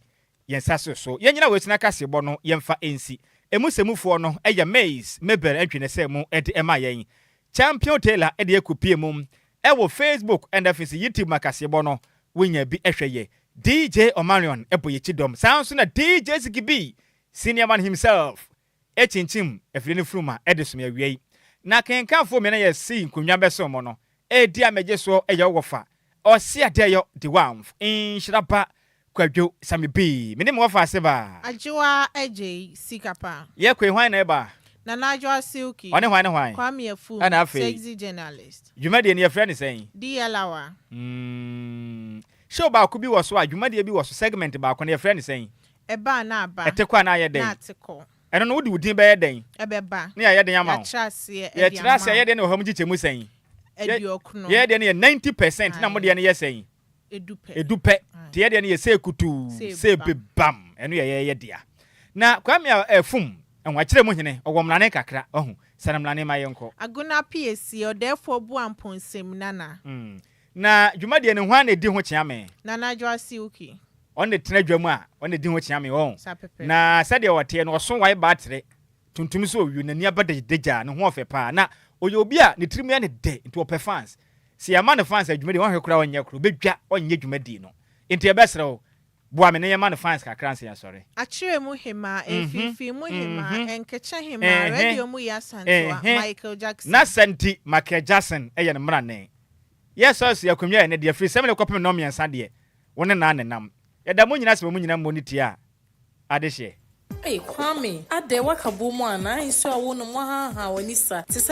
yɛn nsa so so. Yɛnnyina wei so na kaseɛbɔ no yɛmfa nsi. Emu sɛmufoɔ no yɛ Mays Mabel Antwi na ɛsɛɛ mu de maa yɛn. Champion Taylor de ɛkɔpie mu wɔ Facebook ɛna afei nso YouTube ma kaseɛbɔ no wonya bi hwɛ yɛ. DJ Omarion bɔ yɛkyi dɔm. Saa nso na DJ Ziggy B, senior man himself, kyinkyim afidie no funuma de som awia yi. Na akenkanfoɔ mmiena yɛsii nkonnwa bɛsom mo no, ɛredi a megye soɔ yɛ wo wɔfa Ɔse Adɛyɔ de wamf nhyira ba Kwadwo Sami B. Me ne me wɔfa ase ba. Adwoa Adjei sika pa. Yɛ koe hwan na ɛba? Nana Adwoa Silky. Ɔne hwan ne hwan? Kwame Afum, Ɛna afei. Sexy journalist. Dwumadie no yɛfrɛ no sɛn? DL Hour. Mm, show baako bi wɔ so a dwumadie bi wɔ so segment baako no yɛfrɛ no sɛn? Ɛba a na aba. Ɛte kɔ a na ayɛ Na dɛn? ate kɔ. Ɛno no wode wo din bɛyɛ dɛn? Ɛbɛba. Ne yɛayɛ dɛn ama wo? Yɛakyerɛ aseɛ de Yɛkyerɛ ama aseɛ yɛ wo. deɛ no wɔ ha mu nkyekyɛmu sɛn? Yɛ Aduɔkono. yɛ deɛ no yɛ 90% na mo Ae. deɛ no yɛ sɛn? Edu pɛ. Edu pɛ. Ae. Nti yɛ deɛ no yɛ sɛ kutuu, Sɛ sɛ bam. bam. Ɛno yɛ yɛyɛ dea. Na Kwame a ɛfum, ɛho akyerɛ mu hene, ɔwɔ mmrane kakra, wahu. Sane mmrane ma yɛnkɔ. Agona Piesie, Ɔdɛɛfoɔ Boamponsem Nana. Mm. Na dwumadie no, hwan na ɛdi ho kyeame? Nana Adwoa Silky. Ɔno na ɛtena dwa mu a, ɔno na ɛdi ho kyeame, wahu. Saa pɛpɛɛpɛ. Na sɛdeɛ ɔteɛ no, ɔso wae baatere, tuntum sɛ owuo, n'ani aba dagyadagya, ne ho ɔfɛ paa. Na ɔyɛ obi a ne tirim yɛ no dɛ, nti ɔpɛ fans. Sɛ yɛama no fans a, dwumadie, wanhwɛ koraa ɔnyɛ koraa, ɔbɛdwa, ɔnyɛ dwumadie no. Nti yɛbɛsrɛ wo, boa me na yɛma no fans kakra ansa yɛasɔre. Akyerɛ mu hemaa, mfimfini mu hemaa, nkekyɛ hemaa, radio mu Yaa Asantewaa, Michael Jackson. N'asa nti, Michael Jackson yɛ no mmrane. Yɛsɔre so, yɛakonnwa yɛ ne deɛ, firi sɛ mene kɔpem nnɔnmiɛnsa deɛ, wo ne naa nenam. Yɛda mo nyina ase ma mo nyina mmɔ ne ti a adehyeɛ. Ei Kwame, adɛn woaka bom anaa? Nsuo a wonom woahaahaa w'ani sa te sɛ.